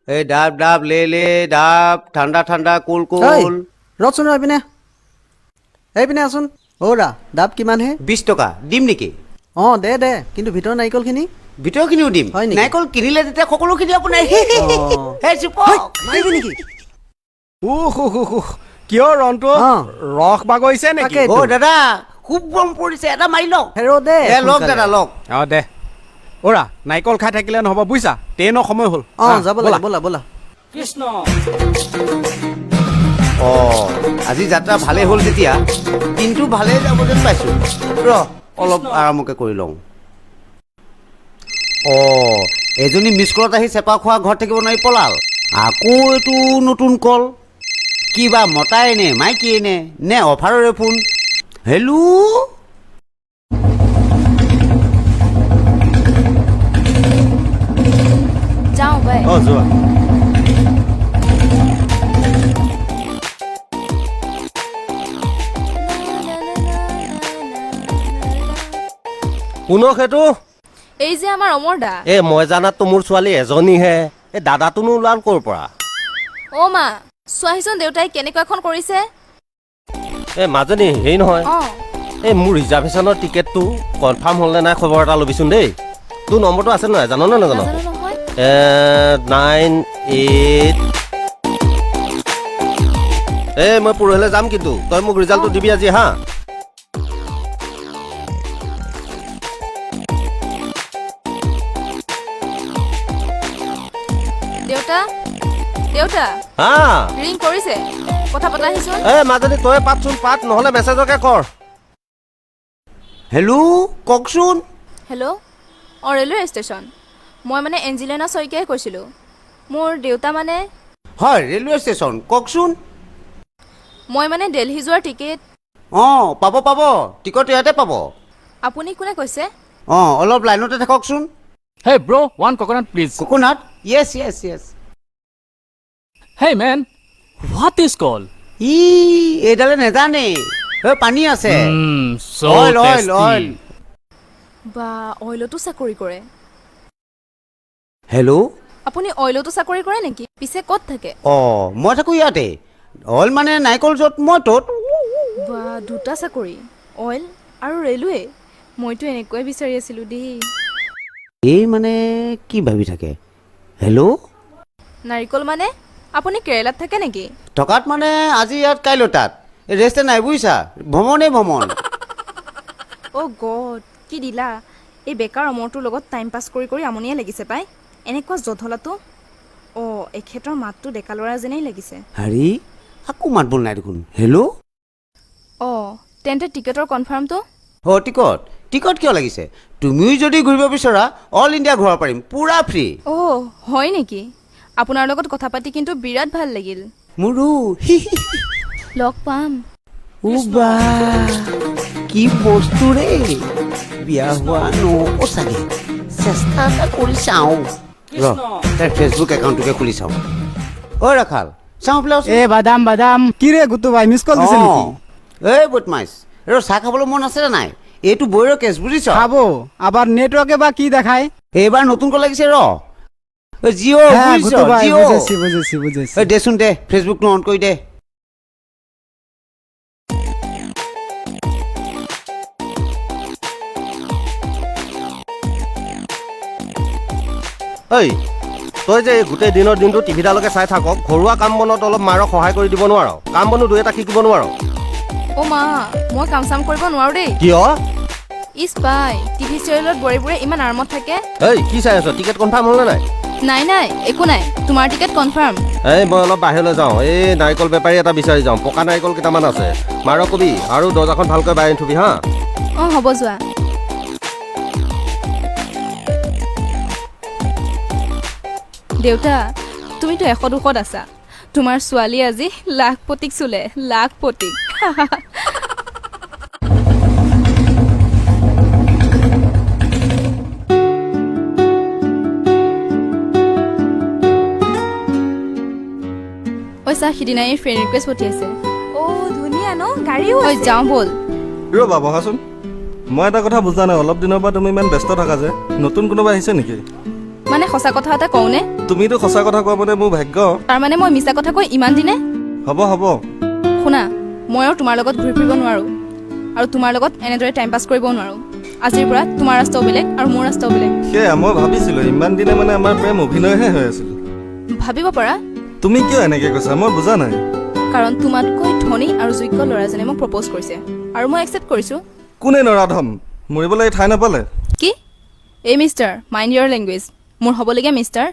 এই ডাব ডাব লে লে ডাব, ঠাণ্ডা ঠাণ্ডা, কুল ঐ, কুল। ৰচোন ৰ, এইপিনে এইপিনে আচোন। অ' ৰা, ডাব কিমানহে? 20 টকা। দিম নেকি? অঁ, দে দে, কিন্তু ভিতৰৰ নাৰিকলখিনি? ভিতৰখিনিও দিম। হয় নেকি? নাৰিকল কিনিলে যেতিয়া সকলোখিনি আপোনাৰ। অঁ। হে চুপক। মাৰিবি নেকি? উহ উহ উহ উহ। কিয় ৰন্টু, অঁ। ৰস বাগৰিছে নেকি? তাকেই। অ দাদা, খুব গৰম পৰিছে, এটা মাৰি লওক। হেৰ দে। এ লওক। সোনকালে। দাদা, লওক। অ দে। অ'ৰা, নাৰিকল খাই থাকিলে নহ'ব বুজিছা, ট্ৰেইনৰ সময় হ'ল। অঁ। আহ, যাব ব'লা। লাগে, ব'লা ব'লা। অ আজি যাত্ৰা ভালেই হ'ল যেতিয়া দিনটো ভালেই যাব যেন পাইছোঁ। ৰ, অলপ আৰামকে কৰি লওঁ। অ এজনী মিছ কলত আহি চেপা খোৱা ঘৰত থাকিব নোৱাৰি পলাল। আকৌ এইটো নতুন কল, কিবা মতাই নে মাইকীয়ে নে নে অফাৰৰে ফোন? হেল্ল'? যাওঁ, বাই। অ যোৱা। কোন সেইটো? এই যে আমাৰ অমৰ দা। এ মই জানাততো মোৰ ছোৱালী এজনীহে। এই দাদাটোনো ওলাল ক'ৰ পৰা? অ' মা, চোৱাহিচোন দেউতাই কেনেকুৱাখন কৰিছে। এ মাজনী, হেৰি নহয়। অঁ। এই মোৰ ৰিজাৰ্ভেশ্যনৰ টিকেটটো কনফাৰ্ম হ'লনে নাই খবৰ এটা ল'বিচোন দেই। তোৰ নম্বৰটো আছে নহয়, জান নে নাজান? নাজানো নহয়। 98। এই মই পৰহিলৈ যাম, কিন্তু তই মোক ৰিজাল্টটো দিবি আজি হা। দেউতা, দেউতা। হা? ৰিং কৰিছে, কথা পাতাহিচোন। এ মাজনী, তই পাতচোন পাত, নহ'লে মেছেজকে কৰ। হেল্ল', কওকচোন। হেল্ল', অঁ, ৰেলৱে ষ্টেচন? মই মানে এঞ্জেলিনা শইকীয়াই কৈছিলোঁ। মোৰ দেউতা মানে হয়, ৰেলৱে ষ্টেচন, কওকচোন। মই মানে দেলহি যোৱাৰ টিকেট অঁ, পাব পাব, টিকট ইয়াতে পাব। আপুনি কোনে কৈছে? অঁ, অলপ লাইনতে থাককচোন। Hey bro, one coconut please. Coconut, yes. Hey man, what is call? ই এইডালে নেজানে। ঐ, পানী আছে। So oil oil. tasty. Oil. বা, অইলতো চাকৰি কৰে? হেল্ল'? আপুনি অইলতো চাকৰি কৰে নেকি? পিছে ক'ত থাকে? অঁ, মই থাকোঁ ইয়াতে। অইল মানে নাৰিকল য'ত, মই ত'ত। বা, দুটা চাকৰি, অইল আৰু ৰেলৱে। মইতো এনেকুৱাই বিচাৰি আছিলোঁ দেই। এই মানে কি ভাবি থাকে? হেল্ল'? নাৰিকল মানে আপুনি কেৰেলাত থাকে নেকি? থকাত মানে আজি ইয়াত, কাইলৈ তাত, ৰেষ্টে নাই বুজিছা, ভ্ৰমণেই ভ্ৰমণ। অ' গড, কি দিলা! এই বেকাৰ অমৰটোৰ লগত টাইম পাছ কৰি কৰি আমনিয়ে লাগিছে পাই। এনেকুৱা জধলাটো। অঁ, এখেতৰ মাতটো ডেকা ল'ৰা যেনেই লাগিছে। হেৰি, আকৌ মাত বোল নাই দেখোন। হেল্ল'? অঁ, তেন্তে টিকেটৰ কনফাৰ্মটো? অ' টিকট? টিকট কিয় লাগিছে? তুমিও যদি ঘূৰিব বিচৰা, অল ইণ্ডিয়া ঘূৰাব পাৰিম, পূৰা ফ্ৰী। অ' হয় নেকি? আপোনাৰ লগত কথা পাতি কিন্তু বিৰাট ভাল লাগিল। মোৰো। লগ পাম। ও বা, কি বস্তু ৰে! বিয়া হোৱা নহ'ব চাগে, চেষ্টা এটা কৰি চাওঁ ৰ। তাৰ ফেচবুক একাউণ্টটোকে খুলি চাওঁ। ঐ ৰাখাল, চাওঁ পেলাই। এ বাদাম বাদাম। কি ৰে গুটু ভাই, মিছ কল দিছে নেকি? এই বদমাইছ, ৰ, চাহ খাবলৈ মন আছে নে নাই? এইটো বৈৰ কেছ বুজিছ। খাব, আবাৰ নেটওয়াৰ্কে বা কি দেখায়। এইবাৰ নতুনকৈ লাগিছে ৰ। ঐ, জিঅ' হ্যাঁ বুজিছ? গুটু ভাই। জিঅ'। বুঝেছি বুঝেছি বুঝেছি। ঐ দেচোন দে, ফেচবুকটো অন কৰি দে। ঐ, তই যে এই গোটেই দিনৰ দিনটো টিভিডালকে চাই থাক, ঘৰুৱা কাম বনত অলপ মাৰক সহায় কৰি দিব নোৱাৰ? কাম বনো দুই এটা শিকিব নোৱাৰ? অ' মা, মই কাম চাম কৰিব নোৱাৰোঁ দেই। কিয়? ইচ পাই, টিভি চিৰিয়েলত বোৱাৰীবোৰে ইমান আৰামত থাকে। এই কি চাই আছ? টিকেট কনফাৰ্ম হ'লনে নাই? নাই নাই, একো নাই, তোমাৰ টিকেট কনফাৰ্ম। এই মই অলপ বাহিৰলৈ যাওঁ। এই নাৰিকল বেপাৰী এটা বিচাৰি যাওঁ, পকা নাৰিকল কেইটামান আছে। মাৰক কবি আৰু দৰ্জাখন ভালকৈ বান্ধি থবি হা। অঁ, হ'ব, যোৱা। দেউতা, তুমিতো 100 200ত আছা, তোমাৰ ছোৱালী আজি লাখপতিক চুলে, লাখপতিক। ঐ চা, সিদিনা এই ফ্ৰেণ্ড ৰিকুৱেষ্ট পঠিয়াইছে। অ' ধুনীয়া ন, গাড়ীও ঐ আছে। যাওঁ ব'ল। ৰ'বা, বহাচোন। মই এটা কথা বুজা নাই, অলপ দিনৰ পৰা তুমি ইমান ব্যস্ত থাকা যে, নতুন কোনোবা আহিছে নেকি? মানে সঁচা কথা এটা কওঁনে? তুমিতো সঁচা কথা কোৱা মানে মোৰ ভাগ্য। তাৰমানে মই মিছা কথা কৈ ইমান দিনে? হ'ব হ'ব। শুনা, মই আৰু তোমাৰ লগত ঘূৰি ফুৰিব নোৱাৰোঁ আৰু তোমাৰ লগত এনেদৰে টাইম পাছ কৰিবও নোৱাৰোঁ। আজিৰ পৰা তোমাৰ ৰাস্তাও বেলেগ আৰু মোৰ ৰাস্তাও বেলেগ। সেয়া মই ভাবিছিলোঁ, ইমান দিনে মানে আমাৰ প্ৰেম অভিনয়হে হৈ আছিল। ভাবিব পাৰা। তুমি কিয় এনেকৈ কৈছা মই বুজা নাই। কাৰণ তোমাতকৈ ধনী আৰু যোগ্য ল'ৰাজনে মোক প্ৰপ'জ কৰিছে আৰু মই একচেপ্ট কৰিছোঁ। কোনে নৰাধম মৰিবলৈ ঠাই নাপালে কি? এই মিষ্টাৰ, মাইণ্ড ইয়ৰ লেংগুৱেজ। মোৰ হ'বলগীয়া মিষ্টাৰ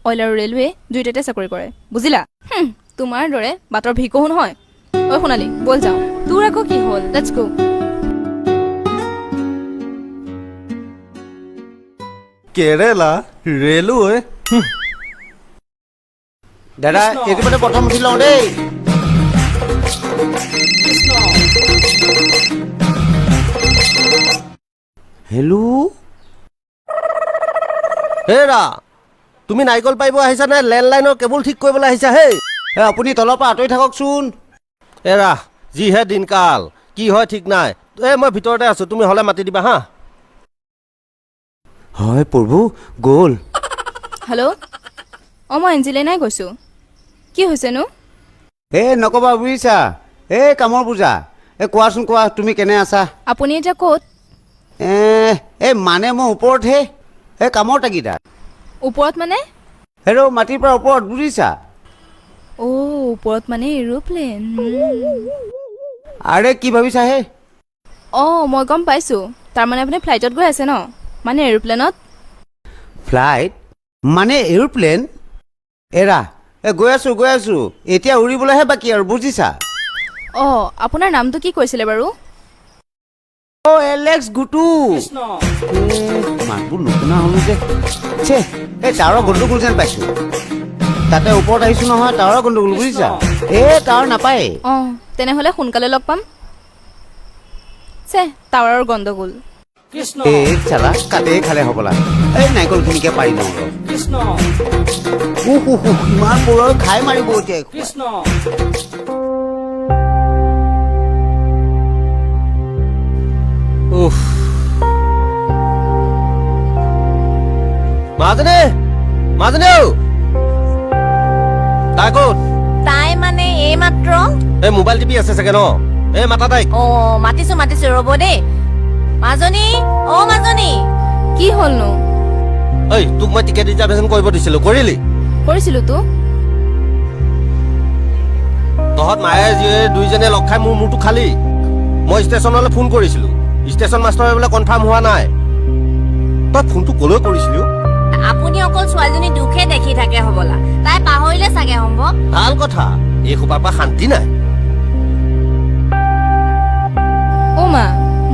অইল আৰু ৰেলৱে দুয়োটাতে চাকৰি কৰে, বুজিলা? তোমাৰ দৰে বাটৰ ভিকহু নহয়। ঐ সোণালী, ব'ল যাওঁ। তোৰ আকৌ কি হ'ল? Let's go. Kerala railway. দাদা, এইটো মানে প্ৰথম উঠি লওঁ দেই। হেল্ল'। হেৰা, তুমি নাৰিকল পাৰিব আহিছা নে লেণ্ডলাইনৰ কেবুল ঠিক কৰিবলৈ আহিছা? হেই আপুনি তলৰ পৰা আঁতৰি থাককচোন। এৰা, যিহে দিনকাল, কি হয় ঠিক নাই। এই মই ভিতৰতে আছোঁ, তুমি হ'লে মাতি দিবা হা। হয় প্ৰভু, গ'ল। হেল্ল'। অঁ, মই এঞ্জেলিনাই কৈছোঁ। কি হৈছেনো? এই নক'বা বুজিছা, এই কামৰ বোজা। এই কোৱাচোন কোৱা, তুমি কেনে আছা? আপুনি এতিয়া ক'ত? এই মানে মই ওপৰতহে, এই কামৰ তাগিদাত। ওপৰত মানে? হেৰ' মাটিৰ পৰা ওপৰত, বুজিছা? অ' ওপৰত মানে এৰোপ্লেন। আৰে কি ভাবিছা হে? অঁ, মই গম পাইছোঁ। তাৰমানে আপুনি ফ্লাইটত গৈ আছে ন? মানে এৰোপ্লেনত? ফ্লাইট মানে এৰোপ্লেন? এৰা, এই গৈ আছোঁ গৈ আছোঁ, এতিয়া উৰিবলৈহে বাকী আৰু, বুজিছা? অঁ, আপোনাৰ নামটো কি কৈছিলে বাৰু? অ' এলেক্স গুটু। মাতবোৰ নুশুনা হ'লো যে। ছে, এই টাৱাৰৰ গণ্ডগোল যেন পাইছোঁ। তাতে ওপৰত আহিছোঁ নহয়, টাৱাৰৰ গণ্ডগোল, বুজিছা? এই টাৱাৰ নাপায়। অঁ, তেনেহ'লে সোনকালে লগ পাম। চে, টাৱাৰৰ গণ্ডগোল। এই চালা কাটেই খালে হ'বলা। এই নাৰিকলখিনিকে পাৰি লওঁ ৰ। উহ উহ উহ, ইমান পৰৰ খাই মাৰিব এতিয়া। উফ, মাজনী, মাজনী, ঔ। তাই ক'ত? তাই মানে এইমাত্ৰ। এই মোবাইল টিপি আছে চাগে ন? এই মাতা তাইক। অ, মাতিছো মাতিছো, ৰ'ব দেই। মাজনী, অ মাজনী। কি হ'লনো? ঐ, তোক মই টিকেট ৰিজাৰ্ভেশ্যন কৰিব দিছিলো, কৰিলি? কৰিছিলো তো। তহঁত মায়ে জীয়ে দুইজনে লগ খাই মোৰ মূৰটো খালি। মই ষ্টেচনলৈ ফোন কৰিছিলো, ষ্টেচন মাষ্টৰে বোলে কনফাৰ্ম হোৱা নাই। তই ফোনটো ক'লৈ কৰিছিলি অ'? আপুনি অকল ছোৱালীজনী দুখে দেখি থাকে হ'বলা, তাই পাহৰিলে চাগে সম্ভৱ। ভাল কথা, এই সোপাৰ পৰা শান্তি নাই। অ' মা,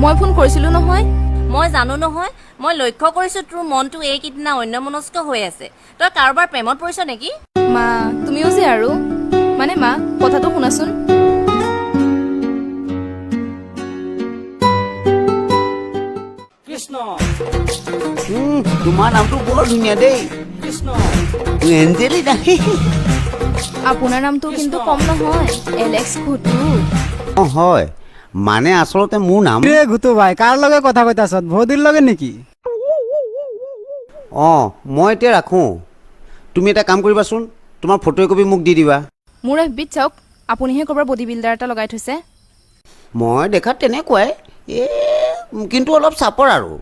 মই ফোন কৰিছিলো নহয়। মই জানো নহয়, মই লক্ষ্য কৰিছো তোৰ মনটো এইকেইদিনা অন্যমনস্ক হৈ আছে। তই কাৰোবাৰ প্ৰেমত পৰিছ নেকি? মা, তুমিও যে আৰু। মানে মা, কথাটো শুনাচোন। তোমাৰ নামটো বৰ ধুনীয়া দেই, এঞ্জেলিনা। আপোনাৰ নামটো কিন্তু কম নহয়, এলেক্স ঘুটু। অঁ হয়, মানে আচলতে মোৰ নাম। ৰে ঘুতু ভাই, কাৰ লগে কথা কইতাছ? বৌদিৰ লগে নেকি? অঁ, মই এতিয়া ৰাখোঁ। তুমি এটা কাম কৰিবাচোন, তোমাৰ ফটো একপি মোক দি দিবা। মোৰ এফ বিত চাওক, আপুনিহে ক'ৰবাৰ বডি বিল্ডাৰ এটা লগাই থৈছে। মই দেখাত তেনেকুৱাই, এই কিন্তু অলপ চাপৰ আৰু।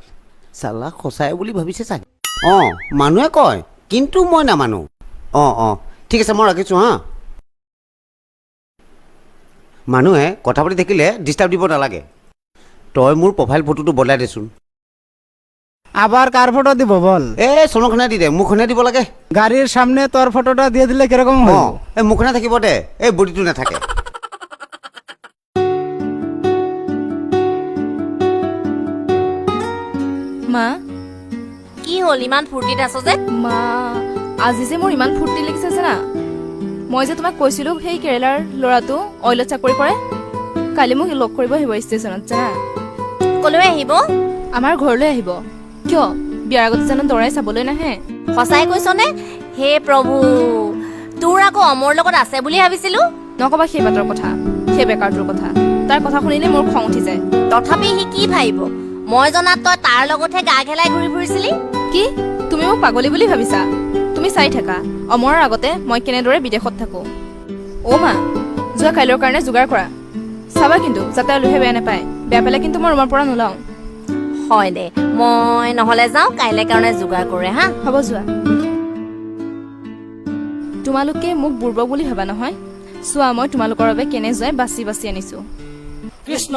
চালা সঁচাই বুলি ভাবিছে চাগে। অঁ, মানুহে কয়, কিন্তু মই নামানো। অঁ অঁ, ঠিক আছে, মই ৰাখিছোঁ হা। মানুহে কথা পাতি থাকিলে ডিষ্টাৰ্ব দিব নালাগে। তই মোৰ প্ৰফাইল ফটোটো বদলাই দেচোন। আবাৰ কাৰ ফটো দিব বল? এই চলনখনে দি দে, মোৰখনে দিব লাগে। গাড়িৰ সামনে তোৰ ফটোটা দিয়ে দিলে কিৰকম অঁ, হয়? এই মোৰখনে থাকিব দে, এই বডিটো নাথাকে। মা। কি হ'ল, ইমান ফূৰ্তিত আছ যে? মা, আজি যে মোৰ ইমান ফূৰ্তি লাগিছে জানা। মই যে তোমাক কৈছিলোঁ সেই কেৰেলাৰ ল'ৰাটো অইলত চাকৰি কৰে, কালি মোক লগ কৰিব আহিব ষ্টেচনত, জানা? কলৈ আহিব? আমাৰ ঘৰলৈ আহিব। কিয়, বিয়াৰ আগতে জানো দৰাই চাবলৈ নাহে? সঁচাই কৈছনে? হে প্ৰভু, তোৰ আকৌ অমৰ লগত আছে বুলি ভাবিছিলো। নকবা সেই বাটৰ কথা, সেই বেকাৰটোৰ কথা। তাৰ কথা শুনিলে মোৰ খং উঠি যায়। তথাপি সি কি ভাবিব? মই জনাত তই তাৰ লগতহে গা ঘেলাই ঘূৰি ফুৰিছিলি। কি তুমি মোক পাগলী বুলি ভাবিছা? তুমি চাই থাকা অমৰৰ আগতে মই কেনেদৰে বিদেশত থাকোঁ। অ' মা, যোৱা কাইলৈৰ কাৰণে যোগাৰ কৰা। চাবা কিন্তু যাতে আলহীয়ে বেয়া নাপায়। বেয়া পালে কিন্তু মই ৰুমৰ পৰা নোলাওঁ। হয় দে, মই নহ'লে যাওঁ, কাইলৈ কাৰণে যোগাৰ কৰে। হা, হ'ব যোৱা। তোমালোকে মোক বুৰ্বক বুলি ভাবা নহয়? চোৱা মই তোমালোকৰ বাবে কেনে জোৱাই বাচি বাচি আনিছোঁ। কৃষ্ণ।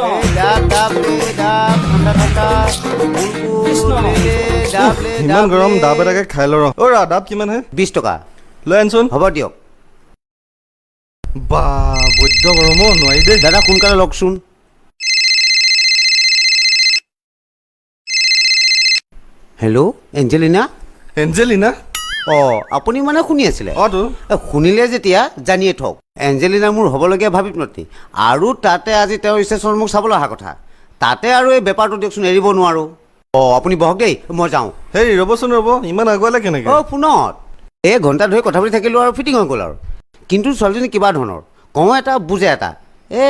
ইমান গৰম, ডাব এটাকে খাই ল। অ' ৰা, ডাব কিমান হে? 20 টকা। লৈ আনচোন। হ'ব দিয়ক। বা, বৈদ্য গৰম অ', নোৱাৰি দেই। দাদা, সোনকালে লওকচোন। Hello' Angelina. এঞ্জেলিনা? অঁ, আপুনি মানে শুনি আছিলে? অঁ তো। এ, শুনিলে যেতিয়া জানিয়ে থওক, এঞ্জেলিনা মোৰ হ'বলগীয়া ভাবি পত্নী, আৰু তাতে আজি তেওঁ ষ্টেচনত মোক চাবলৈ অহা কথা। তাতে আৰু এই বেপাৰটো দিয়কচোন এৰিব নোৱাৰোঁ। অঁ, আপুনি বহক দেই, মই যাওঁ। হেৰি, ৰ'বচোন ৰ'ব, ইমান আগুৱালে কেনেকৈ? অঁ, ফোনত এই ঘণ্টা ধৰি কথা পাতি থাকিলোঁ আৰু ফিটিং হৈ গ'ল আৰু। কিন্তু ছোৱালীজনী কিবা ধৰণৰ, কওঁ এটা বুজে এটা। এ,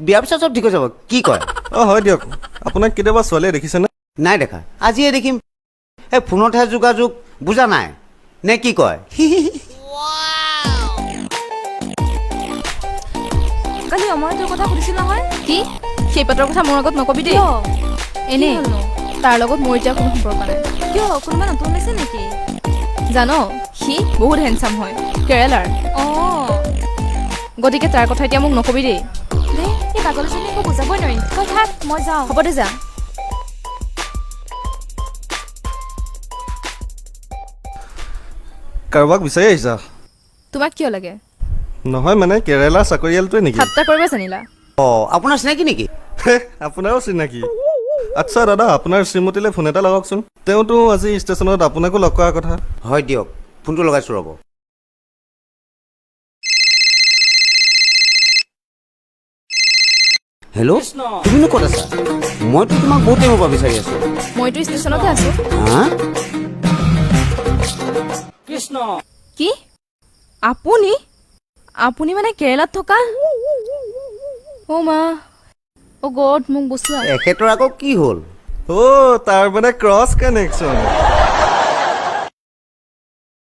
বিয়াৰ পিছত চব ঠিক হৈ যাব, কি কয়? অঁ, হয় দিয়ক। আপোনাক কেতিয়াবা ছোৱালীয়ে দেখিছেনে? নাই দেখা, আজিয়ে দেখিম। এই ফোনতহে যোগাযোগ, বুজা নাই নে কি কয়? কালি অমৰে তোৰ কথা সুধিছিল নহয়। কি? সেই পাতৰ কথা মোৰ আগত নকবি দেই। কিয়? এনেই। কি হ'লনো? তাৰ লগত মোৰ এতিয়া কোনো সম্পৰ্ক নাই। কিয়, কোনোবা নতুন ওলাইছে নেকি? জান, সি বহুত হেণ্ডচাম হয়, কেৰেলাৰ। অঁ। গতিকে তাৰ কথা এতিয়া মোক নকবি দেই। দেই, এই পাগলীজনী একো বুজাবই নোৱাৰিম। তই থাক, মই যাওঁ। হ'ব দে, যা। কাৰোবাক বিচাৰি আহিছা? তোমাক কিয় লাগে? নহয় মানে, কেৰেলা চাকৰিয়ালটোৱে নেকি? ঠাট্টা কৰিব জানিলা। অঁ, আপোনাৰ চিনাকি নেকি? হে, আপোনাৰো চিনাকি? আচ্ছা দাদা, আপোনাৰ শ্ৰীমতীলৈ ফোন এটা লগাওকচোন। তেওঁতো আজি ষ্টেচনত আপোনাকো লগ কৰাৰ কথা। হয় দিয়ক, ফোনটো লগাইছোঁ, ৰ'ব। হেল্ল', তুমিনো ক'ত আছা? মইতো তোমাক বহুত টাইমৰ পৰা বিচাৰি আছোঁ। মইতো ষ্টেচনতে আছোঁ। হা? কি? আপুনি আপুনি মানে কেৰেলাত থকা? অ' মা, অ' গড, মোক বচোৱা। এখেতৰ আকৌ কি হ'ল? অ', তাৰ মানে ক্ৰছ কানেকশ্যন।